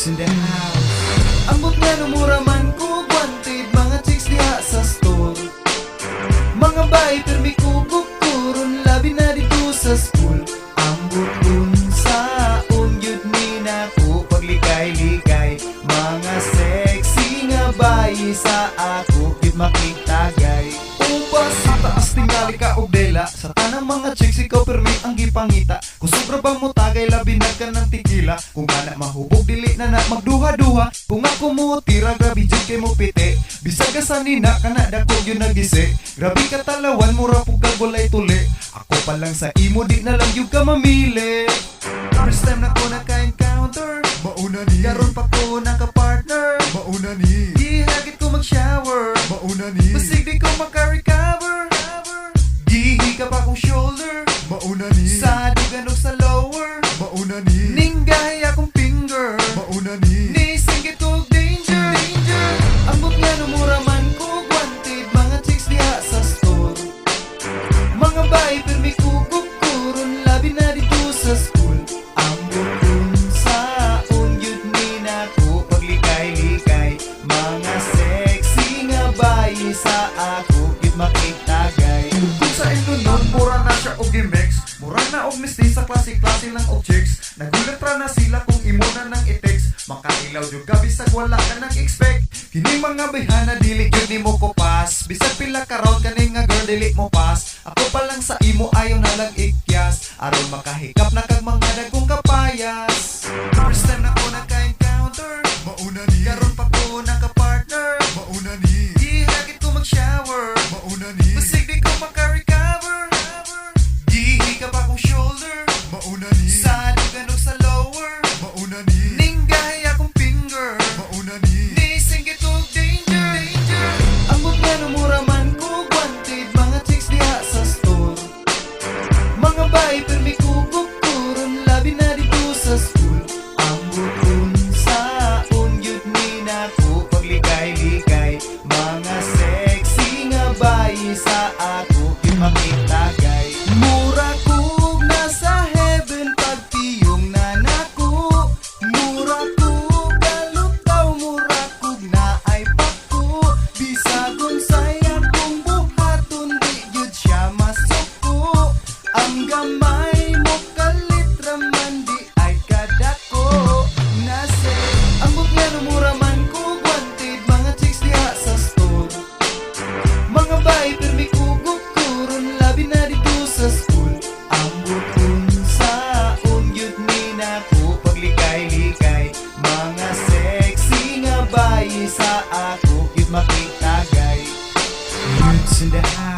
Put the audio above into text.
Roots in the house. Ambot nga mura man ko wanted mga chicks diha sa store. Mga bae pirmi kukukuron, labi na dito sa school. Ambot unsaon gyud ni nako paglikay-likay. Mga sexy nga bae sa ako gyud makitagay. Ubas sa taas, tingali ka og dela. Sa tanang mga chicks, ikaw pirmi ang gipangita. Kung sobra ba mo tagay, labi na ka ng tikila. Kung ana mahubog, dili na na magduha-duha. Kung ako mo tira, grabe jud kay mo piti. Bisag sa nina kana dako gyud nagisi. Grabe ka talawan, mura pug ka gulay tuli. Ako pa lang sa imo, di na lang gyud ka mamili. First time na ko naka-encounter, Mauna ni. karon pa ko naka-partner. Mauna ni. Gihagit ko mag-shower, Mauna ni. basig di ko maka-recover. Gihikap akong shoulder, Mauna ni. sa dugan ug sa lower. Mauna ni. Ninggahi akong finger, Mauna ni. nisinggit ko danger, danger. Ambot nga mura man ko wanted mga chicks diha sa store. Mga bae pirmi kukukuron, labi na dito sa school. Ambot unsaon gyud ni nako paglikay-likay. Mga sexy nga bae sa ako gyud makitagay. Kung sa Ilonon, mura na siya og gimix. Mura na og mistisa, klase-klase lang og chicks. Nagulat ra na sila kung imo na nang i-text. Makailaw jud ka bisag wala ka nang expect. Kini mga bayhana, dili gyud nimo kupas. Bisag pila ka round kani nga girl, dili mo pass. Ako pa lang sa imo, ayaw na lang ikyas. Aron makahikap na kag mga dagkong kapayas. First time na ko naka-encounter, Mauna ni. karon pa ko naka-partner. Mauna ni. Gihagit ko mag-shower, Mauna ni. basig di ko maka-recover. Gihikap akong shoulder, Mauna ni. sa dugan ug sa lower. Mauna ni. Ninggahi akong finger, Mauna ni. nisinggit ko danger, danger. Ambot nga mura man ko wanted mga chicks diha sa store. Mga bae pirmi kukukuron, labi na dito sa school. Ambot unsaon gyud ni nako paglikay-likay. Mga sexy nga bae sa ako gyud makitagay. Mura kog nasa heaven pagtiyong na nako. Mura kog kalutaw, mura kog naay pako. Bisag unsay akong buhaton, di gyud siya masuko. Ang gamay mo kalit raman, di ay kadako. Nase ambot nga mura man ko wanted mga chicks diha sa store. Mga bae pirmi kukukuron, labi na dito sa school. Ambot unsaon gyud ni nako paglikay-likay. Mga sexy nga bae sa ako gyud makitagay. Roots in the house.